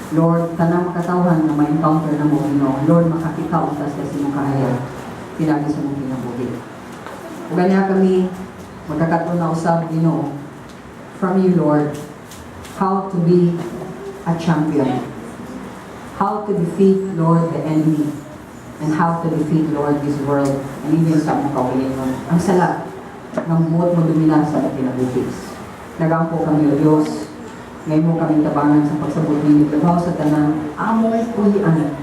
Lord, tanang makatawhan nga ma-encounter namo, Ginoo. Lord, makakita unta sa imong kahayag pinaagi sa imong kinabuhi. Ug ganya kami magkakaton na usab, Ginoo, from you, Lord, how to be a champion. How to defeat, Lord, the enemy. And how to defeat, Lord, this world. And even sa among kaugalingon. Ang sala ng buot mo dominar sa among kinabuhi. Nagampo kami, O Diyos, nga imo kami tabangan sa pagsabot ni labaw sa tanan, among puy-an,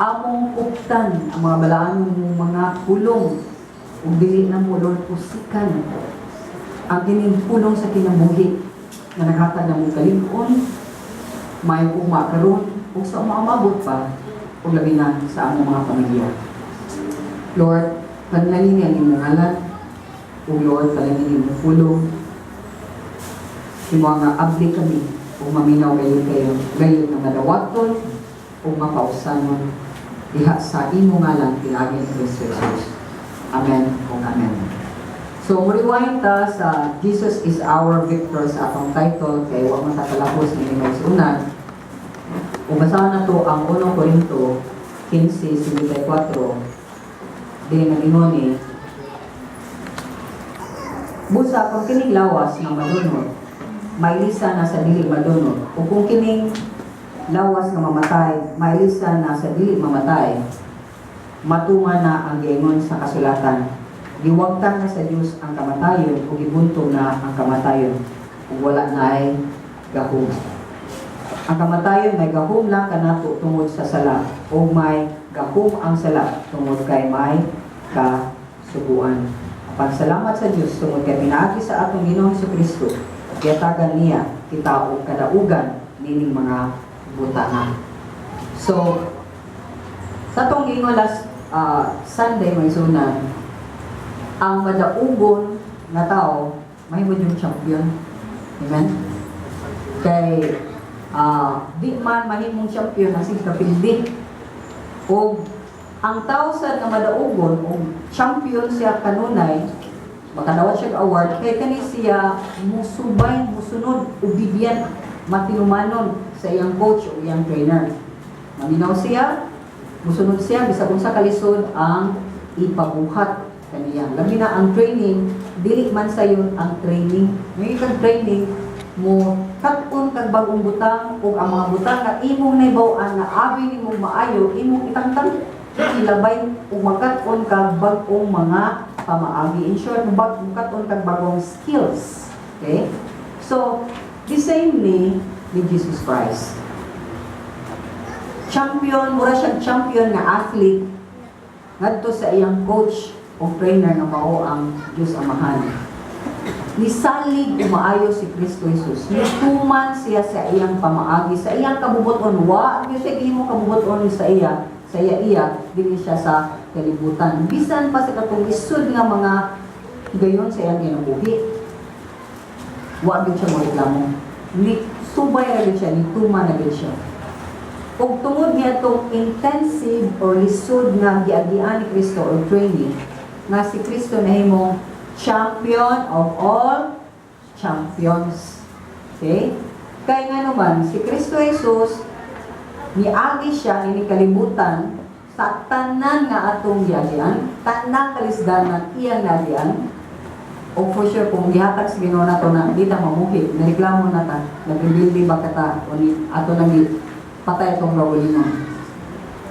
among kuptan ang mga balaan mong mga pulong, ug dili na mo, Lord, usikan ang kining pulong sa kinabuhi nga naghatag namo kalig-on, may ugma karon ug sa umaabot pa, ug labi na sa among mga pamilya. Lord, panalangin ang imong ngalan, ug Lord, panalangin imong pulong. Imo nga abli kami ug maminaw gayon kayo, gayon nga madawaton ug mapausanon diha sa imo ngalan pinaagi ni Kristo Jesus. Amen ug amen. So, mo-rewind ta sa "Jesus is our victor" sa atong title kay wa man ta kalahos ni mga. Ug basahan na to ang 1 Corinto 15:54 di nagingon ni, "Busa kung kining lawas nga madunot, mailisa na sa dili madunot, o kung kining lawas nga mamatay, mailisa na sa dili mamatay, matuman na ang giingon sa kasulatan, 'Giwagtang na sa Dios ang kamatayon ug gibuntog na ang kamatayon ug wala na ay gahom.' Ang kamatayon may gahom lang kanato tungod sa sala, ug may gahom ang sala tungod kay may kasuguan. Apan salamat sa Dios tungod kay pinaagi sa atong Ginoong Kristo, gihatagan niya kita og kadaugan nining mga butanga." So, sa atong giingon last Sunday, mga igsuonan, ang madaugon nga tao mahimo yung champion. Amen? Kay di man mahimong champion ang sige kapildi. O ang tao sad nga madaugon og champion siya kanunay, makadawat siya og award kay kani siya musubay, musunod, obedient, matinumanon sa iyang coach o iyang trainer. Maminaw siya, musunod siya bisag unsa kalisod ang ipabuhat kaniya. Labi na ang training, dili man sayon ang training. May kag training mo kat-on kag bagong butang ug ang mga butang nga imong nahibaw-an nga abi nimo maayo, imong itangtang, ilabay ug magkat-on kag bag-ong mga pamaagi. In short, magkat-on kag bagong skills. Okay? So, the same ni Jesus Christ. Champion, mura siyang champion nga athlete ngadto sa iyang coach o trainer nga mao ang Dios Amahan. Nisalig umaayo si Kristo Jesus. Nituman siya sa iyang pamaagi, sa iyang kabubuton. Wa gyud siya gihimo kabubuton sa iya iya, dili siya sa kalibutan. Bisan pa sa katong lisod nga mga higayon sa iyang kinabuhi, wa gyud siya moreklamo. Ni subay ra gyud siya, nituman na gyud siya. Ug tungod niya itong intensive or lisod nga giagian ni Kristo or training, nga si Kristo nahimong champion of all champions. Okay? Kaya nga naman, si Kristo Jesus, niagi siya ini kalibutan sa tanan nga atong giagian, tanang kalisdanan iyang nagian, o for sure kung gihatag sa Ginoo nato na di ta mamuhi, nareklamo na ta, nagrebelde ba ka ta, o ni ato nang patay atong kaugalingon.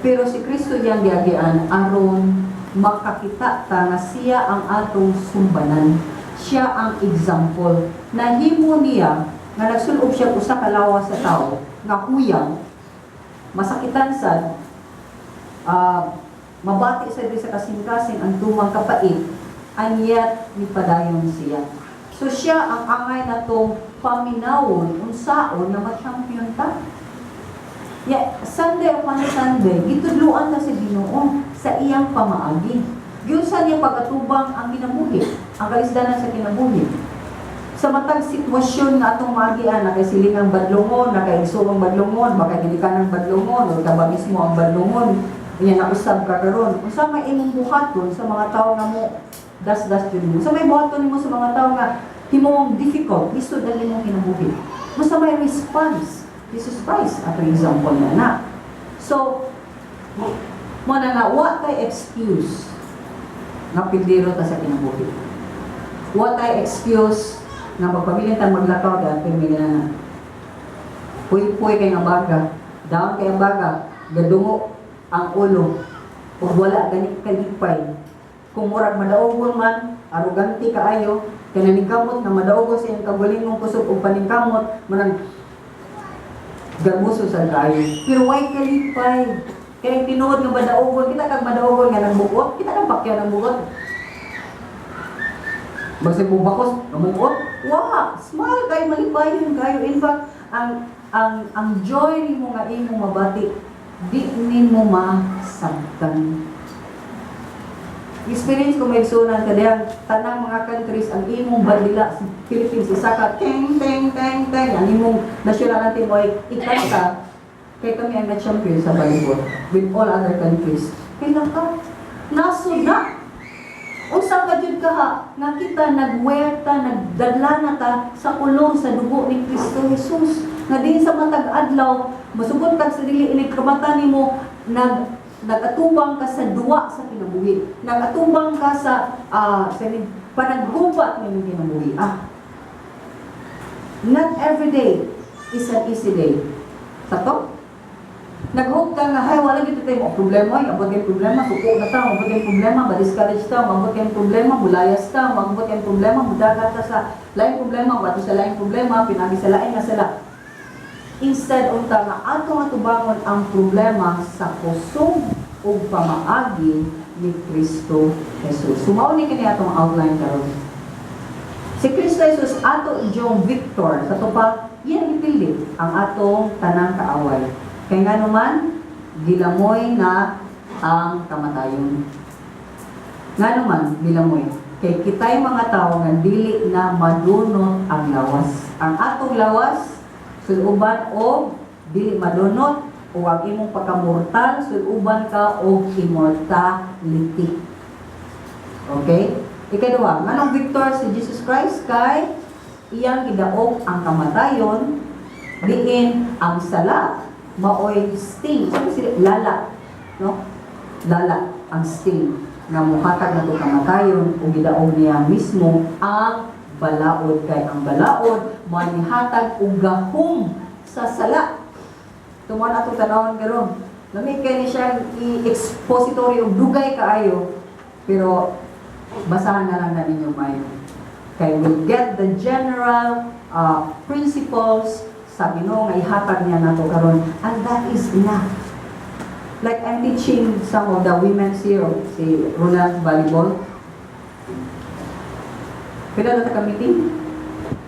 Pero si Kristo iyang giagian aron makakita ta nga siya ang atong sumbanan. Siya ang example. Nahimo niya nga nagsulob siya usa ka lawas sa tao nga huyang, masakitan sad, mabati sa sa kasing-kasing ang tumang kapait, and yet nipadayon siya. So siya ang angay natong paminawon unsaon na ma-champion ta. Yeah, Sunday upon Sunday, gitudluan ta sa Ginoo sa iyang pamaagi. Giunsa niya pag-atubang ang kinabuhi, ang kalisdanan sa kinabuhi. Sa matag sitwasyon nga atong maagian, na kay silingang badlongon, na kay igsoong badlongon, baka ginikanan badlongon, o ka ba mismo ang badlongon, unya nausab ka karon. Unsa may imong buhaton sa mga tawo nga mo das-das jud mo? Unsa may buhaton nimo sa mga tawo nga himong difficult, lisod ang imong kinabuhi? Unsa may response? Jesus Christ, atong example na na. So, mo na nga, wa tay excuse nga pildero ta sa kinabuhi. Wa tay excuse nga magpabilin ta maglakaw dahil pirmi na na. Puy-puy kay nga baga, down kay ang baga, gadungo ang ulo, ug wala gani kalipay. Kung murag madaogon man, arugante kaayo, kay naningkamot nga madaogon sa iyang kaugalingong kusog ug paningkamot, manang garbuso sa kaayo. Pero way kalipay? Kay tinuod nga madaogon, kita kag madaogon nga nang buot, kita kang pakyaw ng buot. Bagsig mo bakos, namuot, wa, smile kayo, malipayon kayo. In fact, ang joy nimo nga imong mabati, di nimo masabtan. Experience ko may igsunan kadayang tanang mga countries ang imong bandila sa Philippines isa ka teng teng teng teng, ang imong national anthem ay ikanta kay kami ang na-champion sa volleyball with all other countries. Kay naka nasod na. Unsa ka jud ka ha nga kita nagwear ta, nagdala na ta sa kulong sa dugo ni Kristo Jesus nga diin sa matag adlaw masugot kag sa dili inig kamata nimo, nagatubang ka sa duwa sa kinabuhi, nagatubang ka sa panaggubat nimong kinabuhi. Not every day is an easy day. Sakto? Nag-hope ka nga, "Hay, wala gito tayo mo problema, ay, abot kayong problema, suko na ta, abot kayong problema, ma-discourage ta, abot kayong problema, mulayas ta, abot kayong problema, mudaga ta sa laing problema, wato sa laing problema, pinagi sa laing nga sala." Instead, unta nga atong atubangon ang problema sa kusog ug pamaagi ni Kristo Jesus. So, mao ni kini atong outline karon. Si Kristo Jesus ato ijong victor sa tupa iyang gipili ang atong tanang kaaway. Kay nganuman gilamoy na ang kamatayon. Nganuman gilamoy? Kay kitay mga tao nga dili na madunot ang lawas. Ang atong lawas suluban og dili madunot o ang imong pagkamortal suluban ka og immortality. Okay? Ikaduha, nganong victor si Jesus Christ? Kay iyang gidaog ang kamatayon diin ang sala maoy sting. Ano sila? Lala. No? Lala ang sting nga muhatag nato kamatayon ug gidaog niya mismo ang balaod kay ang balaod manihatag og gahom sa sala. Tuman atong tanawon karon. Lami kay ni siya i-expository og dugay kaayo, pero basahan na lang na ninyo mayo. Kay we'll get the general principles sa Ginoo nga ihatag niya nato karon and that is enough. Like I'm teaching some of the women's here, si Ronald volleyball. Pila na ta ka meeting?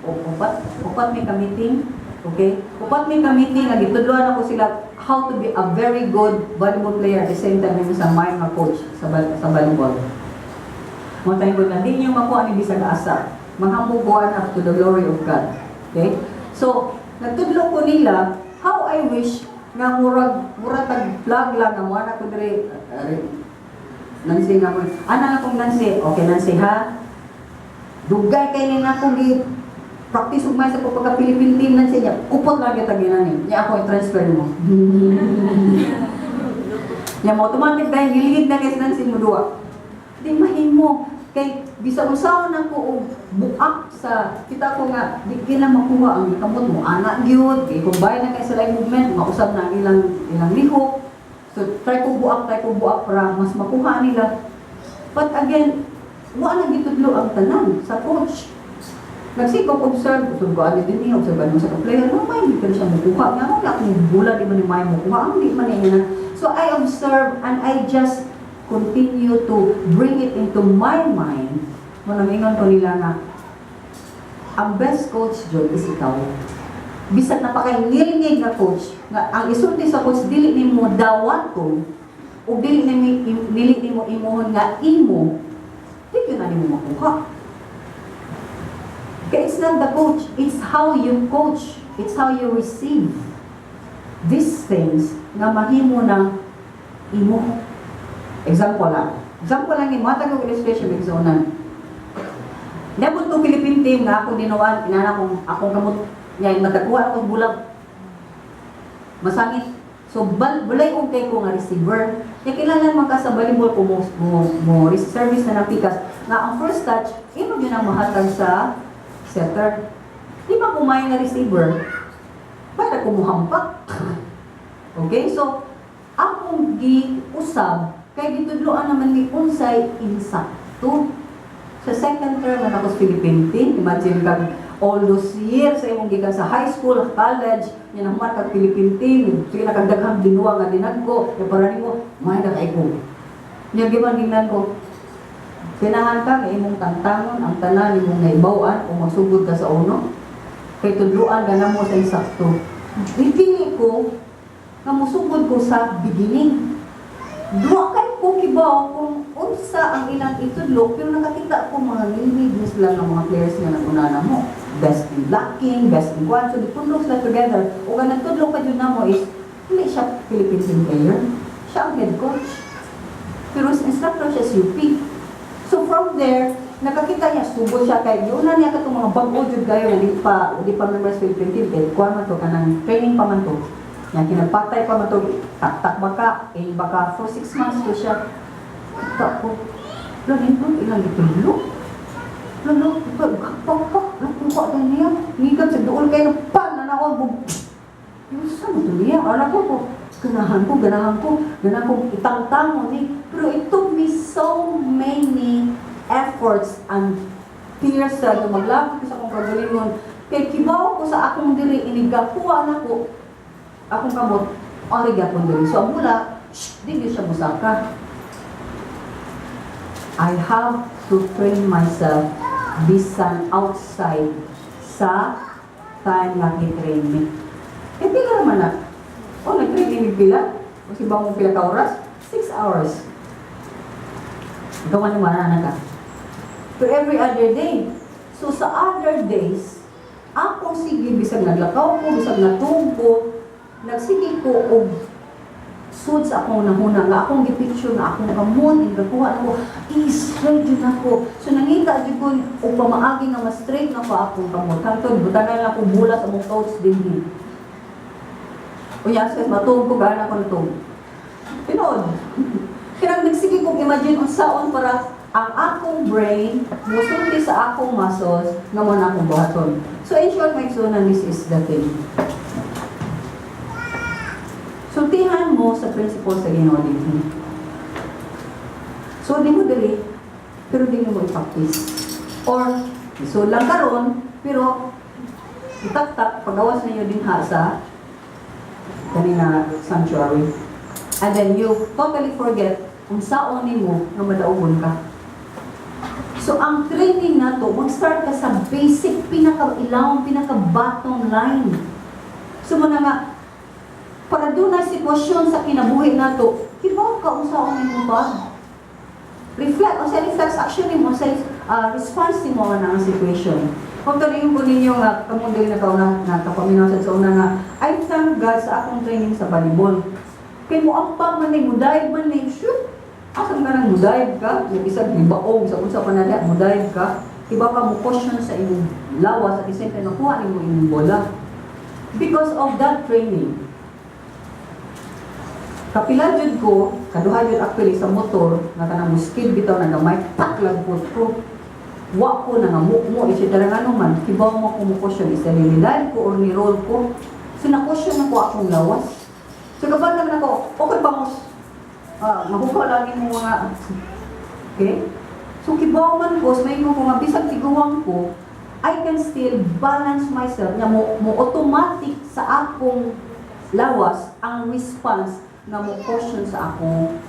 O, upat? Upat may ka-meeting. Okay? Upat may ka-meeting, nga gitudloan ako sila how to be a very good volleyball player at the same time yung sa may nga coach sa volleyball. Mo tayo na di niyo makuha ni bisag asa. Manghambog ko up to the glory of God. Okay? So, nagtudlo ko nila, how I wish nga murag tag vlog lang nga mo ana ko diri, Nancy nga mo. Ana lang kong Nancy. Okay, Nancy, ha. Dugay kay ni nako gi practice ug may sa pagka Philippine team, Nancy niya. Upot lang kita ginani. Nya ako i-transfer mo. Nya mo automatic dahil gilid na kay si Nancy mo duwa. Di mahimo kay bisag unsaon nako og buak sa kita ko nga di kila makuha ang kamot mo ana gyud kay combine na kay sa line movement, mausab na ang ilang lihok. So try ko buak para mas makuha nila. But again, wa na gitudlo ang tanan sa coach. Nagsikop observe, observe ko ani din niya, observe ano sa ka-player, no, may hindi ka na siya mukuha. Nga mo, akong bula, di man ni may mukuha, ang di man niya na. So I observe and I just continue to bring it into my mind. Mo ingon ko nila nga, ang best coach jud is ikaw. Bisag napakangilngig nga coach, nga ang isulti sa coach dili nimo dawaton ug dili nimo imuhon nga imo, di gyud na nimo makuha. Kaya it's not the coach, it's how you coach, it's how you receive these things nga mahimo ng imo. Example lang. Example lang ni matag og illustration igsuonan. Niabot to Philippine team nga ako dinuan, inana akong akong kamot niya matagkuha akong bulag. Masangit. So, balay og kay ko nga receiver. Kaya kinahanglan man ka sa volleyball kung mo service na ng pikas, nga ang first touch, imo gyud ang mahatag sa setter. Di ba kung may nga receiver, para ko muhampak? Okay? So, akong gi-usab, kay gitudloan naman ni unsay insakto. Sa second term man ako sa Philippine team, imagine kag all those years sa imong gikan sa high school, college, nya nahuman kag Philippine team, sige na kag daghang binuwa nga dinagko, nya para nimo may na kay ko. Nya giman gingnan ko, ganahan ka nga imong tangtangon ang tanan nimong naibaw-an o magsugod ka sa uno. Kay tudloan ka na mo sa insakto. Dipili ko nga musugod ko sa beginning. Duwa kay ko kibaw kung unsa ang ilang itudlo, pero nakakita ko mga ngilngig na sila ng mga players nga nag-una na mo. Best in blocking, best in kwan, so gipundok sila together. O nga nagtudlo pa jud namo is, hindi siya Philippine team player. Siya ang head coach. Pero instructor siya sa UP. So from there, nakakita niya, sugo siya kay yun na niya katong mga bag-o jud kayo nga di pa members Philippine team kay kuan man to, kanang training pa man to. Yang kinagpatay pa man to, taktak baka, eh baka for 6 months to siya. Kita ko, lo nito ilang gitudlo. Lalo, ito, pak, pak, nakuha din niya. Ngigat sa duol kayo, pan, na ako, bug. Yung sa mo to niya, anak ko, ganahan ko, ganahan ko, ganahan ko, itangtang ni. Pero it took me so many efforts and tears sa nga maglakad ko sa akong kagalingon. Kay kibaw ko sa akong diri, inigakuha na ko, akong kamot, ari gyapon diri. So, ang mula, shh, di gyud siya musaka. I have to train myself bisan outside sa time nga gi-train me. Eh, pila naman na? Oh, nag-training ni pila? O si bang pila ka oras? 6 hours. Ikaw man na ka. To every other day. So sa other days, ako sige, bisag naglakaw ko, bisag natug ko, nagsige ko og sud sa akong nahuna nga akong gipicture nga akong kamot gakuha nako i-straight jud ako. So nangita jud ko og pamaagi nga mas straight na ko akong kamot hangtod butangan lang ko bula sa among coach dinhi. Unya sa matuog ko, gana ko natug tinuod. Kanang nagsige kong imagine unsaon para ang akong brain musulti sa akong muscles nga mo na akong buhaton. So in short, my igsoon, this is the thing. Sultihan mo sa principle sa Ginoo dinhi. So di mo dili, pero di mo i-practice. Or so lang karon, pero itaktak pagawas ninyo dinha sa kanina sanctuary. And then you totally forget kung saon nimo nga madaugon ka. So ang training nato, mag-start ka sa basic, pinaka-ilawang, pinaka-bottom line. So mo na nga, para doon na sitwasyon sa kinabuhi nato, kibaw ka unsaon nimo ba? Reflect, o sa reflex action nimo, sa response nimo nga ang situation. Kung taningin ko ninyo nga, kamo dili na kauna, nakapaminaw sa una nga, I thank God sa akong training sa volleyball. Kay mo ampang man ni, mo dive man ni, shoot! Asa ka nang mo dive ka? Yung isang libaong, sa unsa pa na diha, mo dive ka. Iba ka mo caution sa imong lawas at the same time makuha nimo imong bola. Because of that training. Kapila jud ko, kaduha jud actually sa motor, nga kanang muskid bitaw na gamay, tak lagpot ko. Wa ko na nga mo, etc. Nga man, kibaw mo ko mo caution, isa nililad ko or ni-roll ko. So na-caution na ko akong lawas. So kapag naman ako, okay bangos. Ah, mahukaw lagi mo mga, okay? So kibaw man ko, may ko nga bisag tiguang ko, I can still balance myself nga mo automatic sa akong lawas ang response nga mo caution sa akong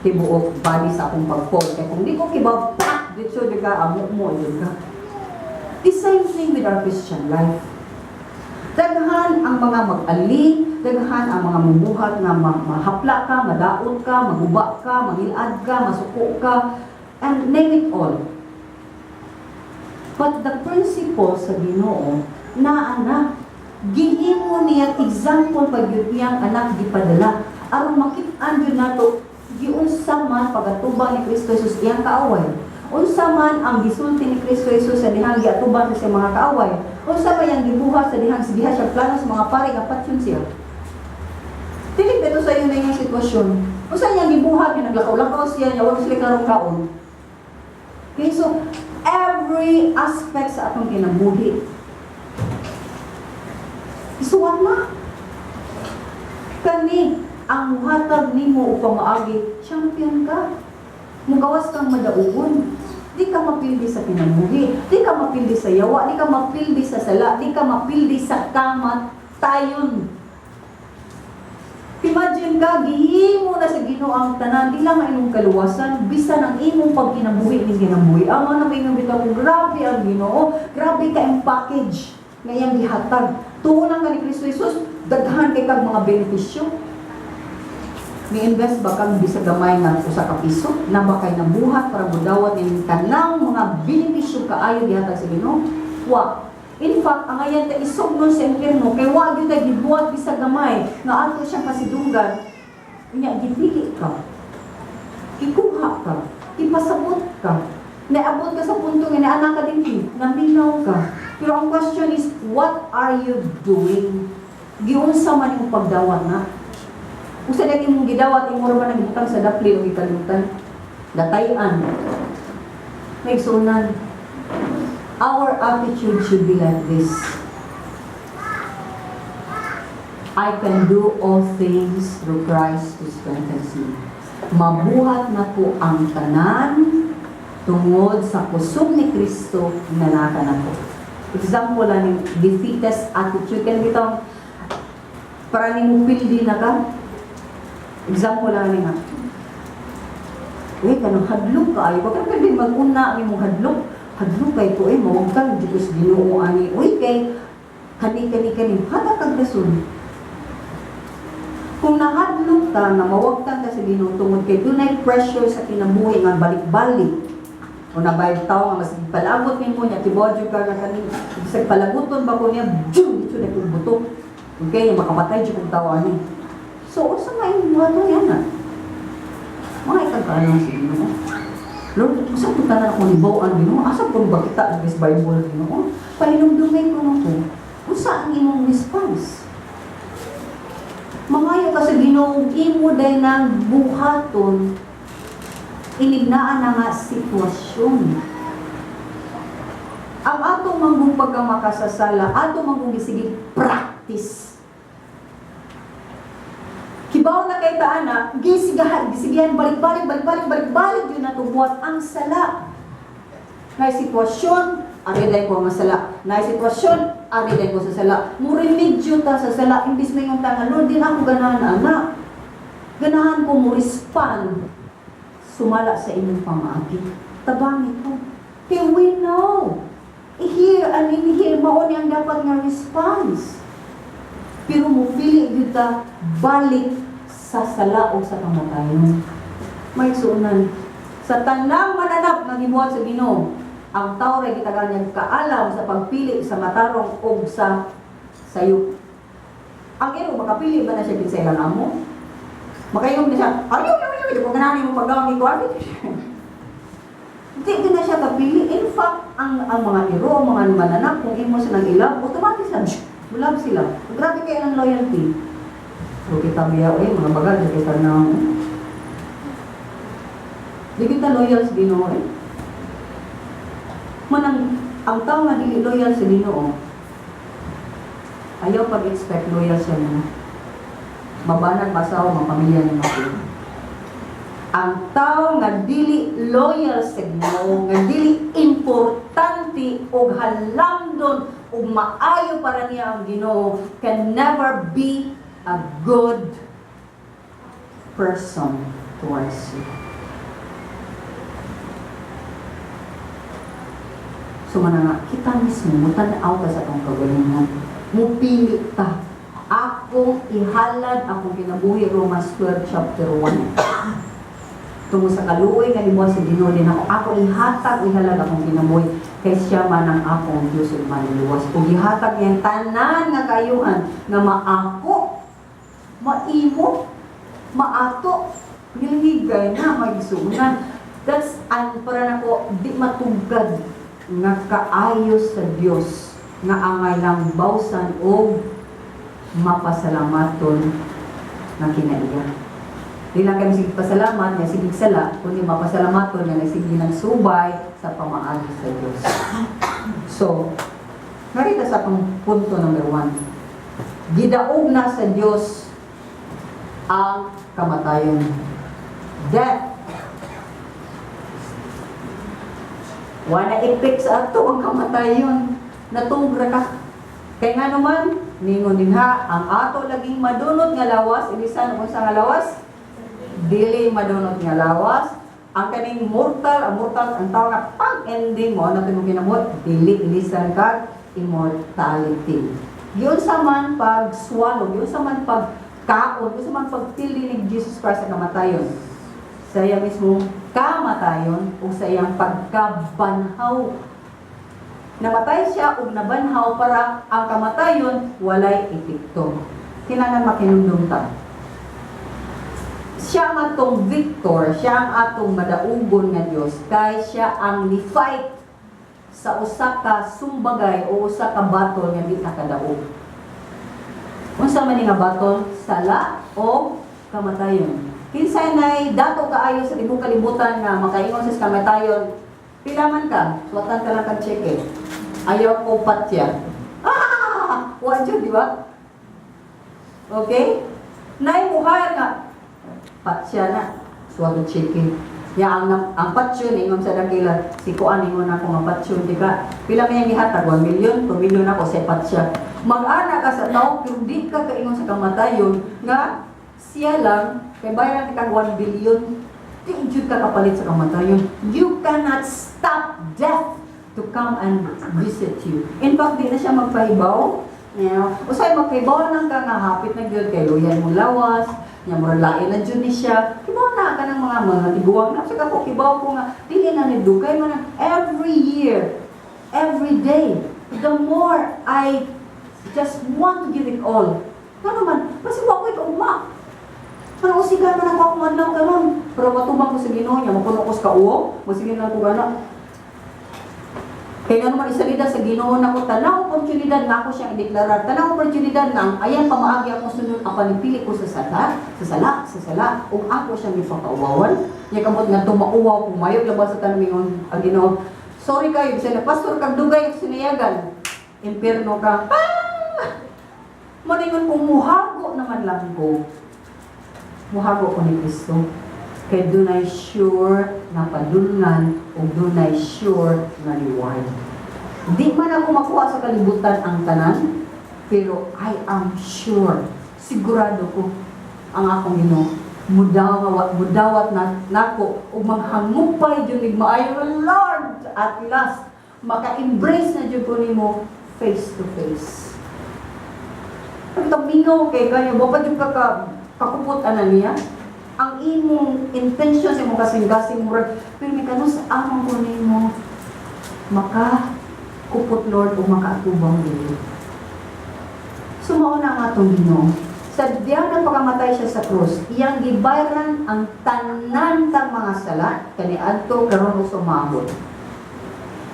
tibuok body sa akong pag-fall. Kaya kung di ko kibaw, pak! Dito di ka, amo mo, yun ka. The same thing with our Christian life. Daghan ang mga mag-ali, daghan ang mga mubuhat nga mahapla ka, madaot ka, maguba ka, mangilad ka, masuko ka, and name it all. But the principle sa Ginoo, naa na. Gihimo niya example pag yun niyang anak gipadala. Aron makit-an yun nato, giunsa man pagatubang ni Kristo Jesus iyang kaaway. Unsa man ang gisulti ni Kristo Jesus sa dihang giatubang sa siyang mga kaaway. Unsa man yang gibuhat sa dihang sigiha siya plano sa mga pare nga patyon siya. sa iyo na yung sitwasyon. Unsa niya gibuhat niya, naglakaw-lakaw siya niya, wala sila karong kaon. Okay, so every aspect sa atong kinabuhi, isuwat na. Kani ang muhatag nimo upang maagi, champion ka. Mugawas kang madaugon. Di ka mapildi sa kinabuhi, di ka mapildi sa yawa, di ka mapildi sa sala, di ka mapildi sa kamatayon. Imagine ka, gihimo na sa Ginoo ang tanan, di lang ang imong kaluwasan, bisan ang imong pagkinabuhi ning kinabuhi. Ang ano may bitaw kung grabe ang Ginoo, grabe ka ang package nga iyang gihatag. Tuo lang ka ni Kristo Jesus, daghan kay kag mga benepisyo. Ni-invest ba kang bisag gamay nga 1 ka piso? Na ba kay nabuhat para mudawat ning tanang mga benepisyo kaayo gihatag sa Ginoo? Wa. In fact, ang ayan ta isugnon sa impyerno kay wa gyud tay gibuhat bisag gamay nga ato siyang kasidunggan. Unya gipili ka. Gikuha ka. Ipasabot ka. Naabot ka sa punto nga naana ka din, naminaw ka. Pero ang question is, what are you doing? Giunsa man imong pagdawat na? Usa na imong gidawat, imo ra ba nang gibutang sa dapli o gikalimutan? Datayan. May sunan. Our attitude should be like this. I can do all things through Christ who strengthens me. Mabuhat na ko ang tanan tungod sa kusog ni Kristo nga naka nako. Example lang yung defeatist attitude. Kaya bitong para nimo pildi na ka. Example lang ni nga. Uy, kanang hadlok ka ay. Baka pwede mag-una ang imong hadlok. Hadlok kay ko eh, mawagtang di ko sa Ginoo ani. Uy, kay kani kani kani hatag kag rason. Kung nahadlok ka nga mawagtang ka sa Ginoo tungod kay dunay pressure sa kinabuhi nga balik-balik. O nabay tao nga mas palagot nimo niya, tibuod ka nga kani bisag palaguton ba ko niya, jum dito na kong buto. Okay, makapatay jud kong tao ani. So unsa may imong buhaton yan na? Mga ikagkaano sa Ginoo. Lord, asa ko tanan ako ni bawaan Ginoo? Asa ko ba kita ang this Bible, Ginoo? Pahinumdumay ko na ko. Unsa ang imong response? Mangayo ka sa Ginoo imo day nang buhaton inignaan na nga sitwasyon. Ang atong manggong pagkamakasasala, atong manggong gisige practice. Kibaw na kay ta ana, gisigahan, gisigihan, balik-balik, balik-balik, balik-balik yun na buhat ang sala. Na sitwasyon, ari ko ang sala. Na sitwasyon, ari ko sa sala. Muremedyo ta sa sala, imbis may yung tanga, "Lord, di na ako ganahan, ana. Ganahan ko mo respond sumala sa inyong pamaagi. Tabangi ko." Kaya we know. Here and in here, mao ni ang dapat nga response. Pero mo pili gyud ta balik sa sala o sa kamatayon. May suunan. Sa tanang mananap nga gibuhat sa Ginoo, ang tao ray gitagan niyang kaalam sa pagpili sa matarong og sa sayo. Ang iro makapili ba na siya kinsa ilang amo? Makayong na siya, "Ay, ay, ay, ay, kung ganahan mo paggawa ni Kuan." Di na siya kapili. In fact, ang mga iro, ang mga mananap, kung imo silang i-love, automatic sila, love sila. Grabe kayo ng loyalty. So kita biya, eh, mga bagal, di kita na, di kita loyal sa Ginoo eh. Manang, ang tao nga dili loyal sa Ginoo, ayaw pag-expect loyal siya nimo. Mabanag masawa, mga pamilya ni Matthew. Ang tao nga dili loyal sa Ginoo, nga dili importante og halamdon ug maayo para niya ang Ginoo, can never be a good person towards you. So mana nga, kita mismo, mutan-aw ka sa atong kagalingon. Mupili ta. Akong ihalad akong kinabuhi, Romans 12 chapter 1. Tungod sa kaluoy nga gibuhat sa Ginoo din ako, ako ihatag, ihalad akong kinabuhi kay siya man ang akong Dios ug manluluwas. Ug gihatag niya ang tanan nga kaayuhan nga maako, maimo, maato, nilhigay na magisuunan. That's ang para nako di matugad nga kaayo sa Dios nga angay lang bawsan og mapasalamaton Nga kinaiya. Di lang kami sige pasalamat nga sige sala, kundi mapasalamaton nga nagsige ng subay sa pamaagi sa Dios. So, narito sa akong punto number 1. Gidaog na sa Dios ang kamatayon. Death. Wala effect sa ato ang kamatayon. Natugra ka. Kay nga naman, ningon din ha, ang ato laging madunot nga lawas, ilisan kung sa nga lawas, dili madunot nga lawas, ang kaning mortal, ang mortal, ang tawag nga pag-ending mo, ano mo kinamot, dili ilisan kag immortality. Yun sa man pag swallow, yun sa man pag kaon, yun sa man pagpili ni Jesus Christ sa kamatayon. Sa iya mismo kamatayon o sa iyang pagkabanhaw. Namatay siya ug nabanhaw para ang kamatayon walay epekto. Kinahanglan makinumdum ta. Siya ang atong victor, siya ang atong madaugon nga Dios kay siya ang ni-fight sa usa ka sumbagay o usa ka battle nga di nakadaog. Unsa man ni nga battle? Sala o kamatayon. Kinsay nay dato kaayo sa tibuok kalibutan nga makaingon sa kamatayon, pila man ka, suwatan ka lang kag tseke. Ayaw ko patya. Ah! Wa jud, di ba? Okay? Nay muhayag nga patya na, suwatan tseke. Ya ang patsyon ingon sa dakila si kuan, ingon ako nga patsyon di ka. Pila may gihatag? 1 million, 2 million ako sa patsya. Mag-ana ka sa tao pero di ka kaingon sa kamatayon nga siya lang kay bayaran ka 1 billion. Di jud ka kapalit sa kamatayon. You cannot stop death to come and visit you. In fact, di na siya magpahibaw. Yeah. Usay magpahibaw lang ka nga hapit na gyud kay luyan mong lawas, nya murag lain na jud ni siya. Kibaw na ka ng mga tiguang na sa kako, kibaw ko nga dili na ni dugay man na every year, every day. The more I just want to give it all. Ano man, basta wa ko'y kaugma. Parang usigan man ako akong adlaw karon. Pero matubang ko sa Ginoo niya, mapuno ko sa kauo, masige na ko gana. Kaya nga naman isalida sa Ginoo nako tanang oportunidad nga ako siyang ideklarar. Tanang oportunidad nga ang ayan pamaagi ako sunod ang panipili ko sa sala, sa sala, sa sala, ug ako siyang gipakauwawan. Nya kamot nga tumauwaw kung mayo labas sa tanan mingon ang Ginoo. Sorry kayo, bisan na pastor kag dugay sinayagan. Impierno ka. Ah! Maningon kung muhago naman lang ko. Muhago ko ni Kristo. Kay dunay sure na padulngan ug dunay sure na reward. Di man ako makuha sa kalibutan ang tanan, pero I am sure, sigurado ko ang akong Ginoo mudawat mudawat na nako ug manghangupay jud mig maayo nga, "Lord, at last maka-embrace na jud ko nimo face to face." Pero mingaw kay kanyo, wa pa jud ka kakupot ana niya. Ang imong intention sa imong kasing-kasing murag, pero may kanus amang ko nimo maka kupot, Lord, o makaatubang dili. So mao na ang atong Ginoo. Sa diyang nagpakamatay siya sa krus, iyang gibayaran ang tanan tang mga sala kaniadto, karon ug sumabot.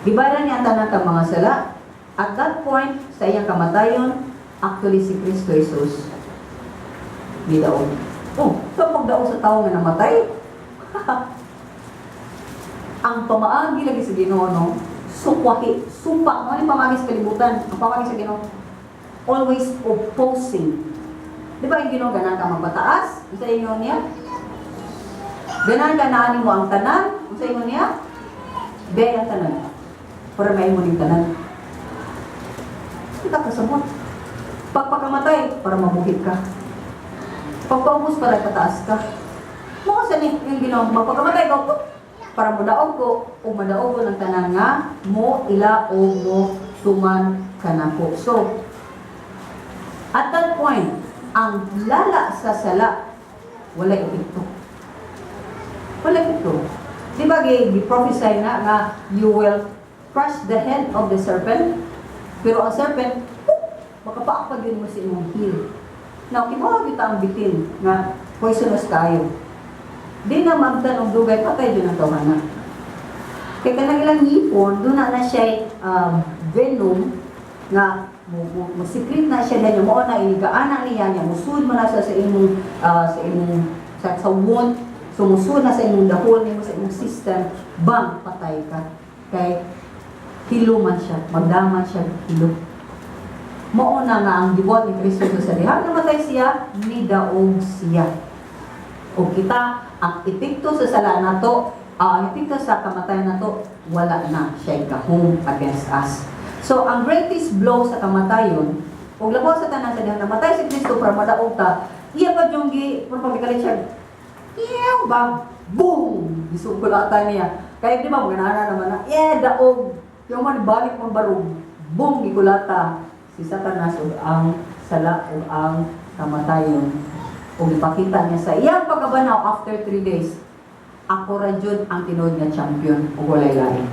Gibayaran niya ang tanan tang mga sala. At that point, sa iyang kamatayon, actually si Kristo Jesus gidaog. Oh, so pagdaog sa tao nga namatay, ang pamaagi lagi sa Ginoo, no, sukwahi, sumpa, mo ni pamaagi sa kalibutan, ang pamaagi sa Ginoo always opposing. Di ba yung Ginoo ganahan ka magpataas? Unsa ingon niya? Ganahan ka naani mo ang tanan? Unsa ingon niya? Be ang tanan. Para maimo ning tanan. Kita kasabot. Pagpakamatay, para mabuhi ka. Pagpaubos, para pataas ka. Mao sa ni yung Ginoo, magpakamatay ko, para modaog ko, o madaog ko ng tanan nga, mo ila o mo tuman kanako. So, at that point, ang lala sa sala, wala epekto. Wala epekto. Di ba gi-prophesy na nga you will crush the head of the serpent, pero ang serpent, makapaak pa yun mo sa imong heel. Now, kibaw kita ang bitin nga poisonous kayo. Di na magtan og dugay, patay din ang tawhana. Kay kanang ilang ngipon, doon na na siya venom nga Mo secret na siya dahil mo na inigaana niya niya musud man na siya sa imong sa wound. So musud na sa imong dahol nimo, sa imong system, bang, patay ka kay hilo man siya, magdaman siya hilo. Mao na nga ang gibuhat ni Kristo sa dihang namatay siya, nidaog siya. O kita, ang epekto sa sala nato, ang epekto sa kamatayan nato, wala na siya gahom against us. So, ang greatest blow sa kamatayon, ug labaw sa tanan, sa dihang namatay si Kristo para madaog ta, iya pa yung gi, pero pagkakalit siya, iyaw ba, boom! Gisukulatan niya. Kaya di ba, maganahan naman na, yeah, daog. Yung man, balik mong barog, boom, gikulata si Satanas ug ang sala ug ang kamatayon. Ug ipakita niya sa iyang pagkabanaw after 3 days, ako ra jud ang tinuod nga champion ug walay lain.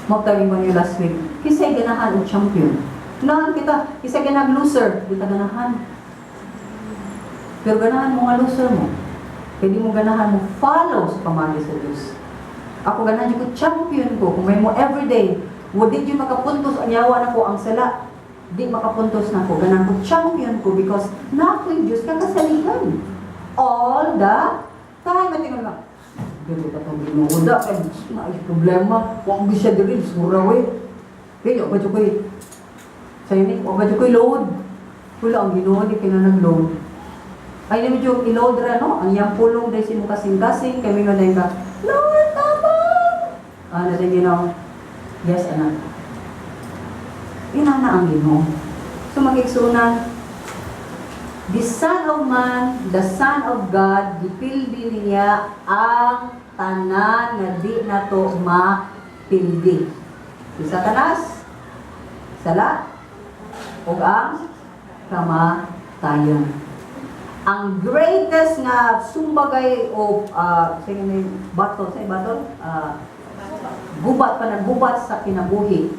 Mao mo niyo last week, kisay ganahan og champion? Ganahan kita, kisay ganahan loser? Di ta ganahan. Pero ganahan mo nga loser mo. Kaya di mo ganahan mo follow sa pamagi sa Diyos. Ako, ganahan jud ko champion ko. Kung may mo everyday, wa di jud makapuntos ang yawa nako, ang sala. Di makapuntos nako. Ganahan ko champion ko because na ako'y Diyos nga kasaligan. All the time. At tingnan lang. Dili pa itong Ginoo da. Kaya na problema. Huwag siya dili. Sura we. Kaya ba ko'y sa'yo ni, wa ba ko'y load? Wala ang Ginoo, di kaya nag-load. Ay, di medyo i-load ra, no? Ang iyang pulong dahil si mo kasing-kasing, kay mingon na ka, "Lord, tabang!" Ah, na din Ginoo. "Yes, anak." Ina na ang Ginoo. So, magigsunan, the Son of Man, the Son of God, gipildi niya ang tanan nga di nato mapildi. Si Satanas, sala, ug ang kamatayon. Ang greatest nga sumbagay o sige na yung battle, sa battle, gubat pa gubat sa kinabuhi,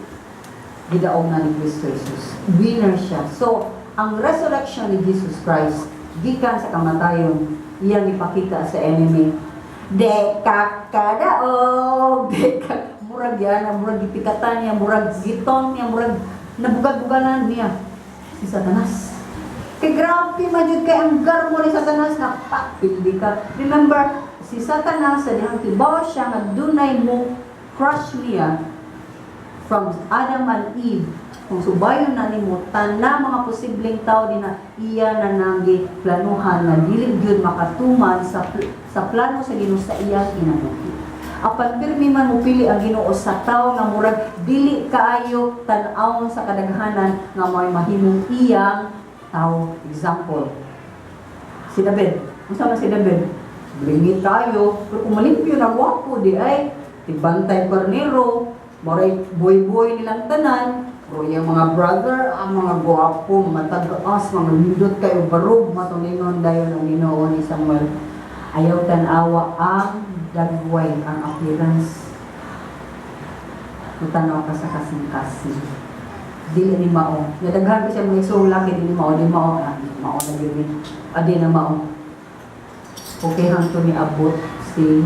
gidaog na ni Kristo Jesus. Winner siya. So, ang resurrection ni Jesus Christ, gikan sa kamatayon, iyang ipakita sa enemy. De kakadaog, de ka, murag yan, murag gipikatan niya, murag giton niya, murag nabugag-bugalan niya si Satanas. Kay grabe man jud kay ang garmo ni Satanas nga pak pildi ka. Remember, si Satanas, sa dihang kibaw siya nga dunay mo crush niya from Adam and Eve, kung subayon na nimo tanan mga posibleng tao di na iya na nanggi planuhan nga dili gyud makatuman sa plano sa Ginoo sa iyang kinabuhi. Apan pirmi man mopili ang Ginoo sa tawo nga murag dili kaayo tan-awon sa kadaghanan nga may mahimong iyang tao. Example, si David. Unsa man si David? Bringit kayo, pero kung malimpyo na, gwapo di ay, tigbantay karnero, maray boy-boy nilang tanan, pero yung mga brother, ang mga gwapo, mga tagas, mga nindot kayo, barog, matulingon dayon ang Ginoo ni Samuel. Ayaw tan-awa ang dagway, ang appearance. Mutanaw ka sa kasing-kasing. Dili ni mao. Nadaghan ko siya mga isong laki, dili mao, di mao, ah, mao na gyud ni. Ah, di na mao. Okay, hangtod ni abot si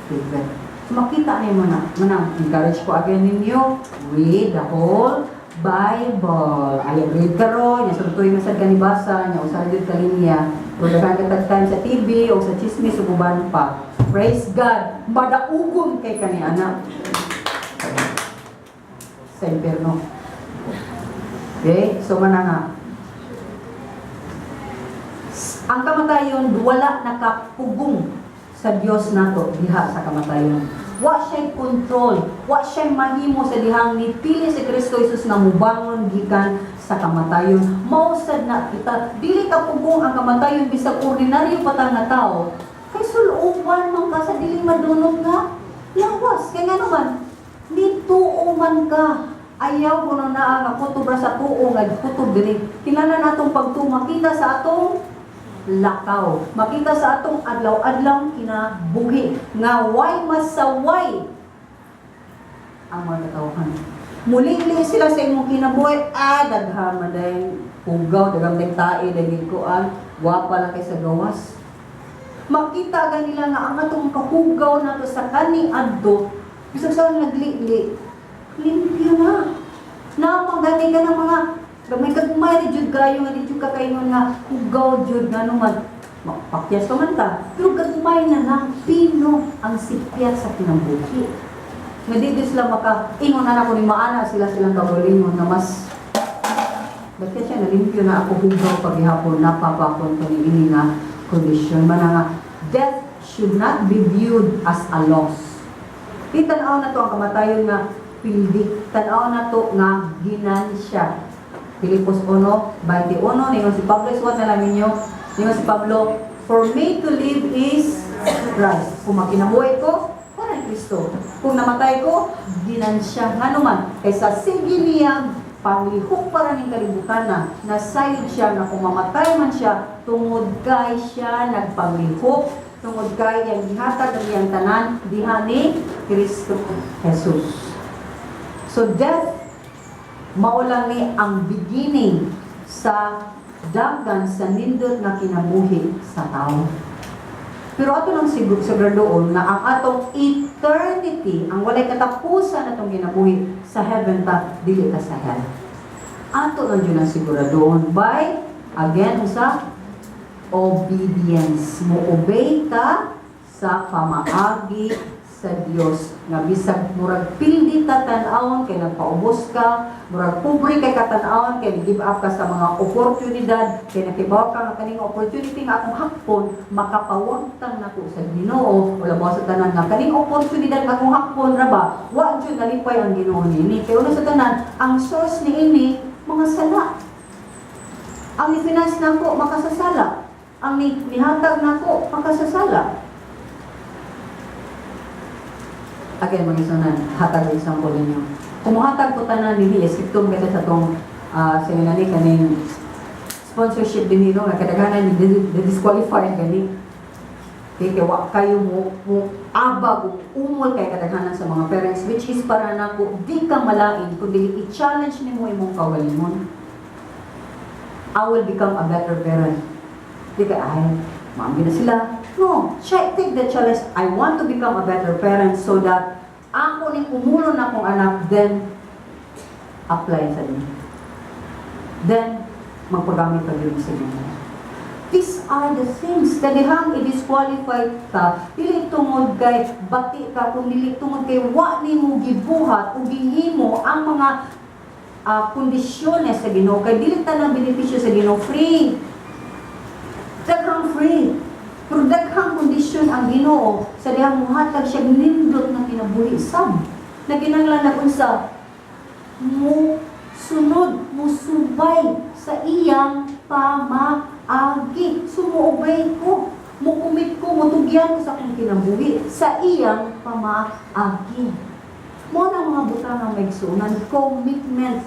David. So makita ni mo na, manang encourage ko again ninyo, read the whole Bible. Ayaw read karon, nya sultoy man sad ka ni basa, nya usa ra jud ka linya. Kung daghan ka time sa TV o sa chismis ug uban pa. Praise God, madaugon kay kani anak sa impyerno. Okay? So mana nga. Ang kamatayon wala nakapugong sa Dios nato diha sa kamatayon. Wa siya'y control, wa siya'y mahimo sa dihang nipili si Kristo Jesus nga mubangon gikan sa kamatayon. Mao sad na kita, dili ka pugong ang kamatayon bisag ordinaryo pa ta nga tao. Kay suluban man ka sa dili madunot nga lawas. Kay nga naman, nituo man ka. Ayaw kuno naa nga kutob ra sa tuo nga kutob diri. Kinahanglan atong pagtuo makita sa atong lakaw. Makita sa atong adlaw-adlaw kinabuhi nga way masaway ang mga katawhan. Mulili sila sa imong kinabuhi, ah, daghan man dahil hugaw, daghan man tae, dahil kuan, gwapa lang kay sa gawas. Makita ganila nga ang atong kahugaw nato sa kaning adto, bisag sa naglili, limpyo na. Na gani ka ng mga gamay kagmay ra jud kayo nga di jud ka kaingon nga hugaw jud, ngano man mapakyas pa man ta, pero gagmay na lang pino ang sipyat sa kinabuhi nga di sila maka ingon na nako ni maana sila silang kaugalingon nga mas. Ba't siya nalimpyo na ako, hugaw paghihapon, napapakon ko ni ini nga kondisyon. Mana nga, death should not be viewed as a loss. Di tanaw na to ang kamatayon nga pildi. Tanaw na to nga ginansya. Filipos 1:21, ningon si Pablo, suwat na lang ninyo. Ningon si Pablo, "For me to live is Christ." Kung makinabuhi ko, para ni Kristo. Kung namatay ko, ginansya. Ngano man, kaysa sige niyang panglihok para ning kalibutan na, nasayod siya na kung mamatay man siya, tungod kay siya nagpanglihok, tungod kay iyang gihatag ang iyang tanan diha ni Kristo Jesus. So death, mao lang ni ang beginning sa daggan sa nindot nga kinabuhi sa tao. Pero ato lang siguro doon na ang atong eternity, ang walay katapusan atong kinabuhi, sa heaven ta, dili ta sa hell. Ato lang yun ang siguradoon by, again, sa obedience. Mo obey ta sa pamaagi sa Dios nga bisag murag pildi ta tan-awon kay nagpaubos ka, murag pobre kay katan-awon kay give up ka sa mga oportunidad, kay nakibaw ka nga kaning opportunity nga akong hakpon makapawagtang nako sa Ginoo. Wala mo sa tanan nga kaning oportunidad nga akong hakpon ra ba, wa jud nalipay ang Ginoo niini. Kay una sa tanan, ang source niini mga sala. Ang ni-finance nako makasasala, ang nihatag nako makasasala. Again, mga isunan, hatag og example ninyo. Kung muhatag ko tanan dinhi, eskripto kita sa tong sa ni kaning sponsorship din nino nga kadaghanan ni disqualify gani. Kay wa kayo mo abag ug umol kay kadaghanan sa mga parents, which is para nako di ka malain kung dili i-challenge nimo imong kaugalingon. I will become a better parent. Di ka, ay, maami na sila. No, check, take the challenge. I want to become a better parent so that ako ning umulon na akong anak, then apply sa inyo. Then, magpagamit pa yun sa inyo. These are the things. Kadihang i-disqualify ka, dili tungod kay bati ka, kung dili tungod kay wa nimo gibuhat o gihimo ang mga kondisyones sa Ginoo. Kay dili tanang benepisyo sa Ginoo free. Daghang free. Pero daghang kondisyon ang Ginoo sa dihang muhatag siya nindot nga kinabuhi sab. Na kinahanglan na unsa mo sunod, musubay sa iyang pamaagi. So mo-obey ko, mo-commit ko, mutugyan ko sa akong kinabuhi sa iyang pamaagi. Mo na mga butang nga may igsuonan, commitment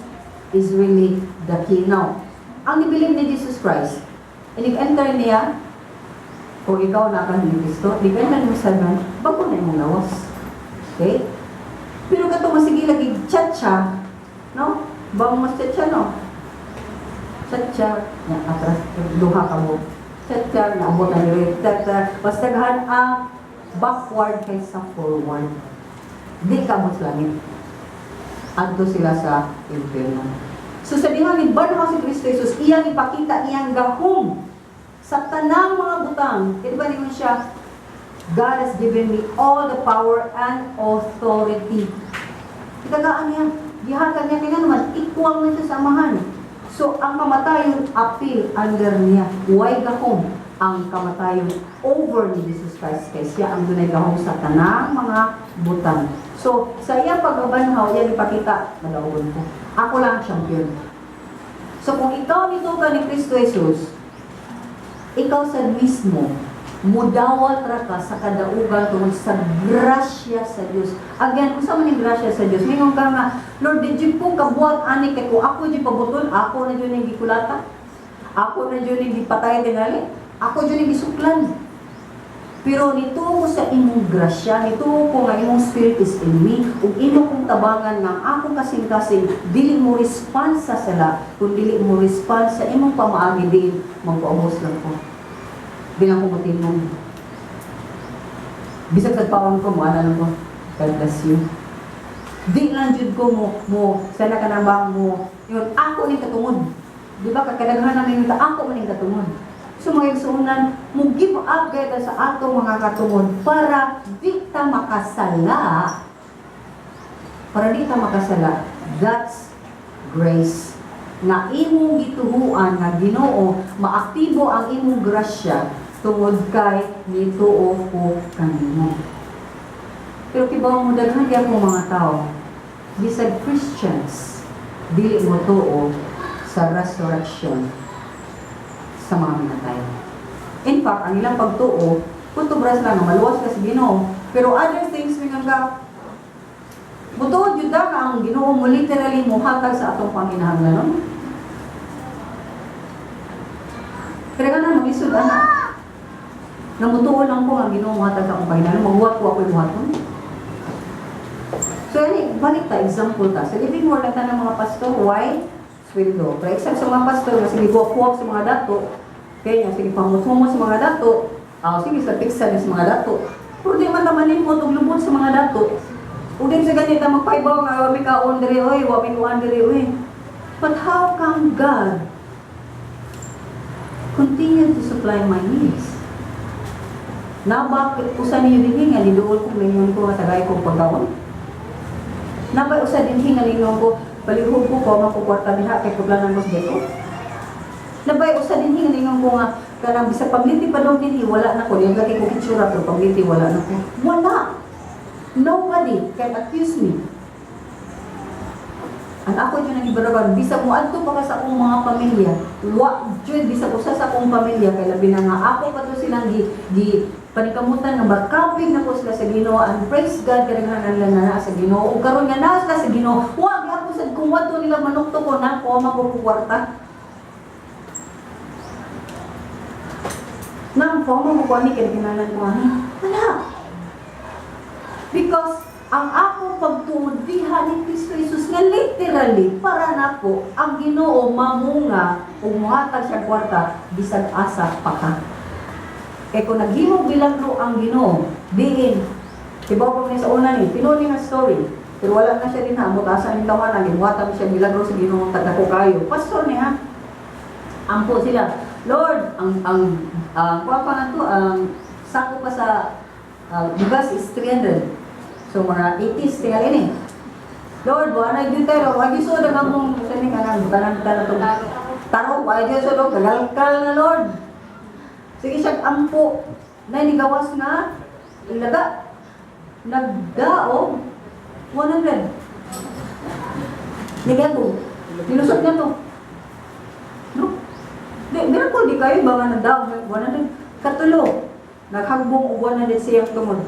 is really the key. Now, ang i-believe ni Jesus Christ, inig-enter niya, kung ikaw na ka ni Kristo, di ka na mo sa heaven, bago na imong lawas. Okay? Pero kato masige lagi chat-cha, no? Ba mo mas chat-cha, no? Chat-cha, na atras, duha ka mo. Chat-cha, naabot na nila, chat-cha. Basta daghan ang backward kaysa forward. Di ka mo sa langit. Adto sila sa impyerno. So sa dihang banhaw si Kristo Jesus, iyang ipakita iyang gahom sa tanang mga butang. Kaya ba ningon siya, "God has given me all the power and authority." Itagaan niya. Gihatag niya kaya naman, equal na siya sa Amahan. So, ang kamatayon, apil under niya. Way gahom ang kamatayon over ni Jesus Christ kay siya ang dunay gahom sa tanang mga butang. So, sa iyang pagkabanhaw, iyang ipakita, madaugon ko. Ako lang ang champion. So, kung ikaw nito ka ni Kristo Jesus, ikaw sa mismo, mudawat ra ka sa kadaugan tungod sa grasya sa Dios. Again, kung sa man yung grasya sa Dios, mingon ka nga, "Lord, di jud ko kabuhat ani kay kung ako jud pabuton, ako na jud ning gikulata. Ako na jud ning gipatay tingali. Ako jud ning gisuklan. Pero nito ko sa imong grasya, nito ko nga imong spirit is in me, ug imo kong tabangan nga ang akong kasing-kasing dili mo response sa sala, kun dili mo response sa imong pamaagi din, magpaubos lang ko. Bilang ko motinong. Bisag sa paon ko, mo lang ko. God bless you." Di lang jud ko mo sana ka na ba mo yun ako ning katungod. Di ba kakadaghan namin yung ako man ning katungod. So, mga igsuonan, mo give up kaya sa atong mga katungod para di ta makasala. Para di ta makasala. That's grace. Nga imong gituhuan nga Ginoo, maaktibo ang imong grasya tungod kay nituo ko kanimo. Pero kibaw mo, daghan gyapon mga tao, bisag Christians, dili mo tuo sa resurrection sa mga minatay. In fact, ang ilang pagtuo, kutubras lang nga maluwas ka sa Ginoo. Pero other things mingon ka, mutuo jud ka ang Ginoo mo literally mohatag sa atong panginahanglanon. Pero nga mag-isod ana. Namutuo lang ko ang Ginoo mohatag sa akong panginahanglanon, maghuwat ko ako'y buhaton. So, yani, balik ta, example ta. Sa Living Word lang ng mga pastor, why? Sweldo. Pero except sa mga pastor, nga sige buwak sa mga dato, kaya niya, sige pamut sa mga dato, ah, sige sa piksa sa mga dato. Pero di man tamanin mo, tuglubot sa mga dato. Ug din sa ganita magpaibaw nga wa mi kaon diri oy, wa mi kuan diri oy. But how come God continue to supply my needs? Naba usa ninyo dinhi nga niduol ko, ningon ko nga tagay kong pagkaon? Nabay usa dinhi nga ningon ko palihog ko ko makukwarta diha kay kuplanan ko sa dito? Nabay usa dinhi nga ningon ko nga kanang bisag pagliti pa dong dinhi wala na ko, di lagi ko kitsura pero pagliti wala na ko? Wala. Nobody can accuse me. Ang ako jud nang ibaraban, bisag mo adto pa ka sa akong mga pamilya, wa jud bisag usa sa akong pamilya, kay labi na nga ako pa to silang gi panikamutan nga makapig na ko sila sa Ginoo, and praise God, kadaghanan nila na naa sa Ginoo. Ug karon nga naa sila sa Ginoo, wa gyapon sad kung wadto nila manukto ko na ko makukuwarta. Nang ko mo ko ani kay kinalan ko ani. Wala. Because ang akong pagtuod diha ni Kristo Jesus nga literally para nako ang Ginoo mamunga ug mohatag siya kwarta bisag asa pa ka. Kay kung naghimo milagro ang Ginoo, diin tibaw pa ni sa una ni tinuod ni nga story. Pero wala na siya din ha, mutasan ni tawanan, gibuhatan siya milagro sa Ginoo tagdako kayo. Pastor ni ha. Ampo sila. Lord, ang kuha pa nga to, ang sako pa sa bugas is 300. So mga 80s tingali ni. Lord, wa na gyud tayo, wa gyud sud ang among sa ni kanang tanan tanan to. Tarong wa gyud sud kagalkal na, Lord. Sige siya ampo na nigawas nga ilaga nagdaog 100. Nigato. Nilusot niya to. No? Di, miracle di kayo ba nga nagdaog 100? Katulo. Naghagbong og 100 siyang tungod.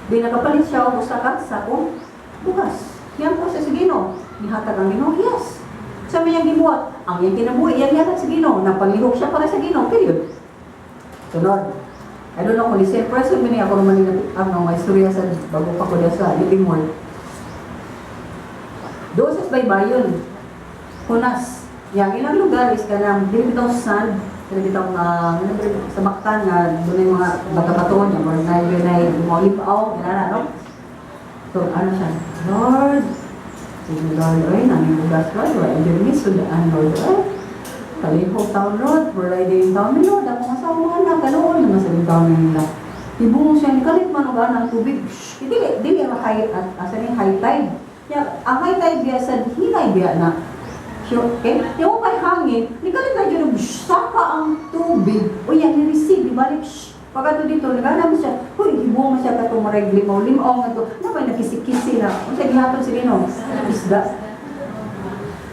Di nakapalit siya og usa ka sakong bugas. Yan po sa Ginoo. Nihatag ang Ginoo? Yes. Sa may iyang gibuhat, ang iyang kinabuhi, iyang gihatag sa Ginoo. Nagpanglihok siya para sa Ginoo. Period. Sunod. I don't know kung the same person mini ako naman yung ang mga istorya sa bago pa ko sa Living Word. Doon sa baybayon, Hunas. Yang ilang lugar is kanang dili bitaw sand, dili bitaw nga ano ba, sa Mactan nga doon yung mga bato-bato niya, or na na mga lipaw, gana no? So ano siya? Lord, sige Lord, oy, namin bugas, Lord, wa enjoy mi sudaan, Lord, oy. Kalihok taon, Lord, wala din taon ni Lord, ako asawa mga anak, kaloon naman sa taon nila. Ibungong siya, nikalit man og ang tubig. Shh, dili, dili high, at asa ni high tide. Ya, ang high tide biya sa hinay biya na. Sure, okay? Yung kay hangin, nikalit na dyan, shh, saka ang tubig. O yan, ni-receive, ibalik, shh. Pagkato dito, naghanap siya, huy, hibuong siya katong marag limaw, limaw nga to. Ano ba, nakisi-kisi na. Unsa gihatod si Ginoo? Isda.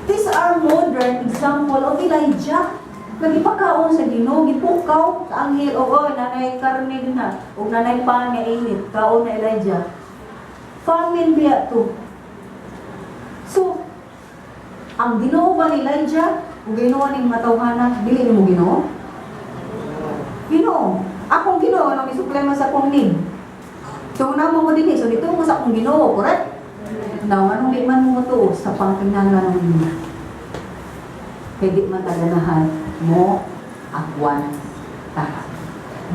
These are modern example of Elijah. Nagipakaon sa Ginoo, gipukaw sa anghel, oo, nanay karne din ha, ug nanay pan nga init, kaon na Elijah. Famine biya to. So, ang Ginoo ba ni Elijah ug Ginoo ning matawhana, dili nimo Ginoo? Ginoo. Akong Ginoo nang isupply man sa akong need. So, una mo dinhi, so dito mo sa akong Ginoo, correct? Now, anong di man mo to sa pangkinahanglan ninyo? Kay di man taganahan mo agwan ta.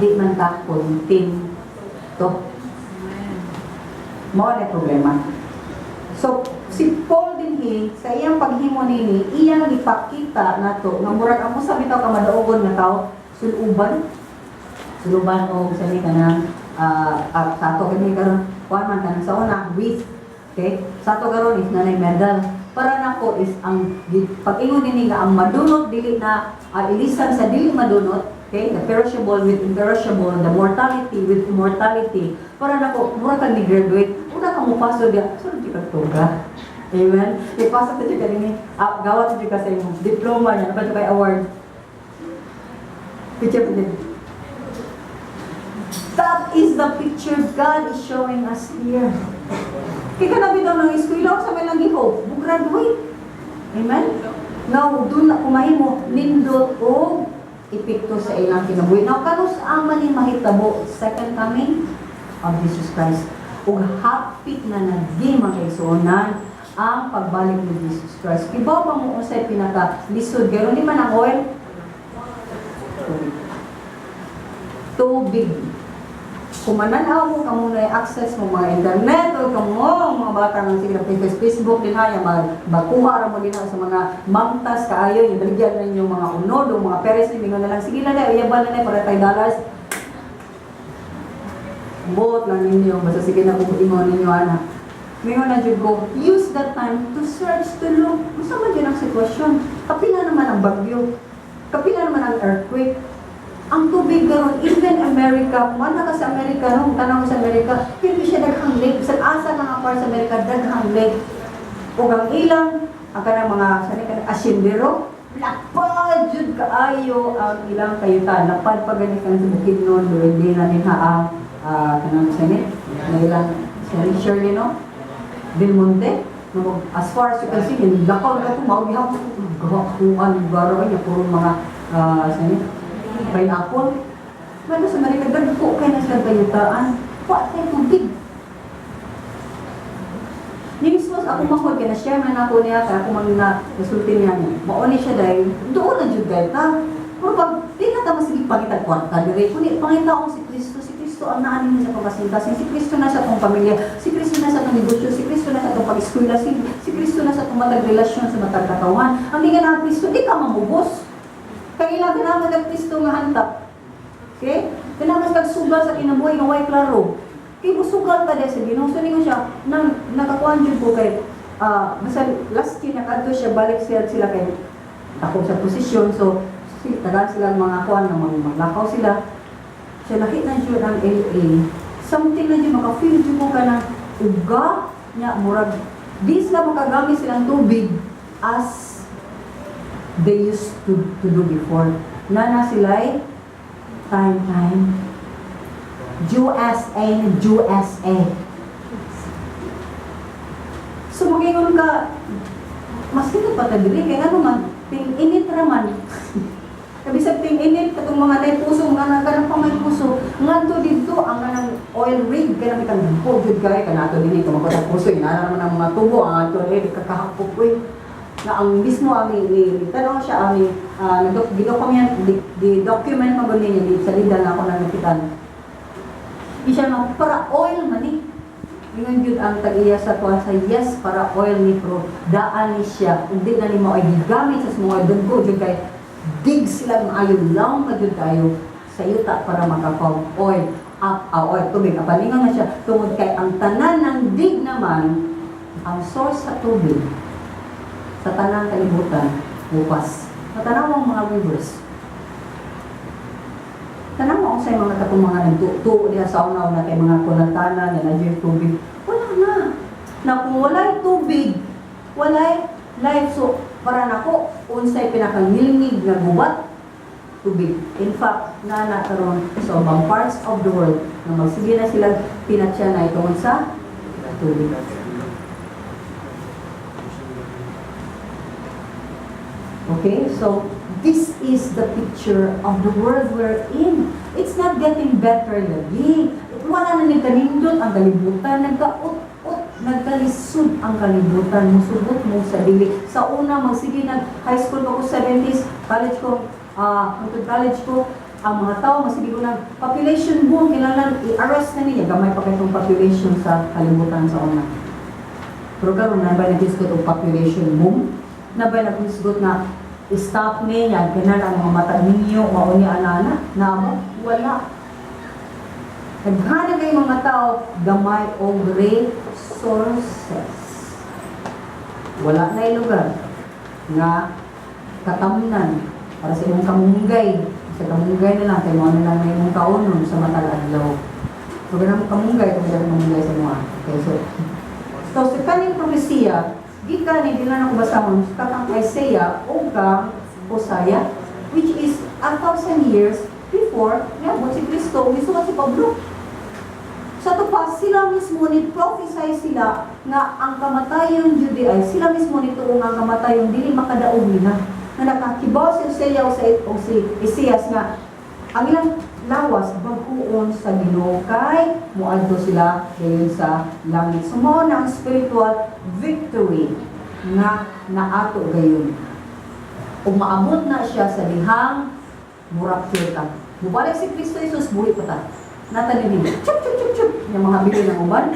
Di man ta kontento. Mao na problema. So, si Paul dinhi sa iyang paghimo nini, iyang ipakita nato nga murag ang usa bitaw ka madaugon nga tao, suluban. Suluban o sa ni kanang sa ato kini karon kuan man kanang sa una wreath. Okay? Sa ato karon is nanay medal. Para nako is ang pag-ingon dinhi nga ang madunot dili na ilisan sa dili madunot, okay? The perishable with imperishable, the mortality with immortality. Para nako mura kag ni graduate, una ka mo paso diya, so di ka tuga. Amen. Ipasa ta jud ka dinhi. Ah, gawat jud ka sa imong diploma niya, na kay award. Picture pa din. That is the picture God is showing us here. Kaya ka na bitaw ng eskwela, sa may lang gihope, mo graduate. Amen? Now, doon na kumahimo, nindot o epekto sa ilang kinabuhi. Now, kanus man ni mahitabo, second coming of Jesus Christ? Ug hapit na nagi, mga kaigsuonan, ang pagbalik ni Jesus Christ. Kibaw ba mo unsay pinaka lisod? Gayron di man ang oil? Tubig. Tubig. Kung mananaw mo kamo na access mo mga internet o kamo mga bata ng sige na Facebook din ha, yung magkuha ra mo din sa mga mamtas kaayo, yung baligyan na inyong mga unod o mga peres ni mingon na lang, sige lang dahil, uyaban na na para tayo dollars. Buot lang ninyo, basta sige na kung ingon ninyo ana. Mingon na jud ko, use that time to search, to look. Unsa man jud ang sitwasyon? Kapila naman ang bagyo. Kapila naman ang earthquake. Ang tubig karon, even America, mana ka sa Amerika, no, tanaw sa Amerika, pero siya daghang lake. Sa asa nga part sa Amerika, daghang lake. Ug ang ilang, ang kanang mga, sa kanang asyendero, lapad jud kaayo ang ilang kayutan. Lapad pa gani kan sa Bukidnon, hindi na din ha ang kanang sa ni, na ilang, sa ni Shirley, no? Del Monte, no, as far as you can see, yung lakaw na ito, mao gihapon, gawa lugar, ay, puro mga, sa ni, pineapple. Ano sa Amerika, dagko kay na sila kayutaan. Wa kay tubig. Ni mismo sa akong mahod, kaya na-share man ako niya, kaya ako man na nasulti niya niya. Mao ni siya dahil, doon na jud dahil ta. Pero pag, di na ta masige pangitag kwarta dire, kundi pangita akong si Kristo ang naanin niya sa pagkasintasin, si Kristo na sa atong pamilya, si Kristo na sa atong negosyo, si Kristo na sa atong pag-eskwela, si Kristo na sa atong matag relasyon sa matag katawan. Ang di ka na ang Kristo, di ka mamubos. Kaya ganahan kag Kristo nga hantap. Okay? Ganahan kag sugal sa kinabuhi nga way klaro. Kay musugal ka dahil sa Ginoo. So ningon siya, nang nakakuan jud ko kay basta last year nakadto siya, balik siya sila kay ako sa posisyon, so si tagal silang mga kuan nga mga maglakaw sila. Siya lahi na jud ang LA. Something na jud maka-feel jud ko ka na uga nya murag di sila makagamit silang tubig as they used to do before. Nana sila'y time time. USA, USA. So magingon ka, mas dito pa ta diri kay ngano man ting init ra man. Kabisag ting init katong mga nay puso, mga nagkanang pa may puso ngadto didto ang kanang oil rig kay nang bitang jud kay kanato dinhi kung ang puso inana naman ang mga tubo ang ato eh di kakahapok oy na ang mismo ang ni tanaw siya ang gidocument di document man gud niya di sa lida na ako na nakitan. Di siya nga para oil man ni. Ingon jud ang tag-iya sa tuwa sa yes para oil ni, pero daan ni siya hindi na nimo ay gigamit sa mga dagko jud kay dig sila maayo lang pa jud kayo sa yuta para makakaw oil up oil tubig. Apan ingon na siya tungod kay ang tanan ng dig naman ang source sa tubig sa tanang kalibutan bukas. Matanaw ang mga rivers. Tanaw mo sa mga katong mga nagtuo diha sa una-una kay mga kunatana nga na tubig. Wala na. Na kung walay tubig, walay life. So, para nako, unsay pinakangilngig nga gubat, tubig. In fact, na na karon sa ubang parts of the world na magsige na sila pinatya na itungod sa tubig. Okay, so this is the picture of the world we're in. It's not getting better lagi. Wala na nagkanindot ang kalibutan, nagkaut-ut, nagkalisod ang kalibutan, musugot mo sa dili. Sa una, magsige nag high school ko 70s, college ko, hangtod college ko, Ang mga tao masige ko na population boom, kinahanglan i-arrest na niya. Gamay pa kayong population sa kalibutan sa una. Pero karon, naa ba naghisgot og population boom? Naa ba naghisgot na stop niya, kinahanglan ang mga matag ninyo, mauni anana? Naa ba? Wala. Daghan kay mga tao, gamay og resources. Wala na lugar nga katamnan para sa imong kamunggay. Sa kamunggay na lang, kay mao na lang na imong kaunon sa matag adlaw. So, ganang kamunggay, kung ganang kamunggay sa mga. Okay, so sa kaning propesiya, gikan ni dila na ko basahon sa kang Isaiah o kang Hosea, which is 1,000 years before niabot si Kristo, misulat si Pablo. Sa ato pa, sila mismo ni prophesy sila nga ang kamatayon jud ay sila mismo ni tuong ang kamatayon dili makadaog nila. Nga nakakibaw si Hosea o si Isaias nga ang ilang lawas bag-uon sa Ginoo kay moadto sila dayon sa langit. So mao na ang spiritual victory nga naato gayon. Ug maabot na siya sa dihang murapture ka. Mubalik si Kristo Jesus, buhi pa ta. Natanim, chup, chup, chup, chup, yung mga bili ng uban.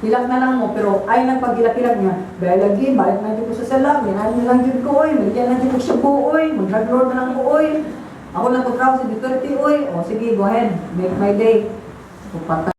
Hilak na lang mo, pero ay nang paghilak-hilak niya, dahil lagi, balik na dyan ko sa salam, yan na lang dyan ko, oy, maligyan lang dyan ko siya po, oy, mag-drug lord na lang ko, oy. Ako lang ko sa Duterte, oy. O sige, go ahead, make my day. O patay.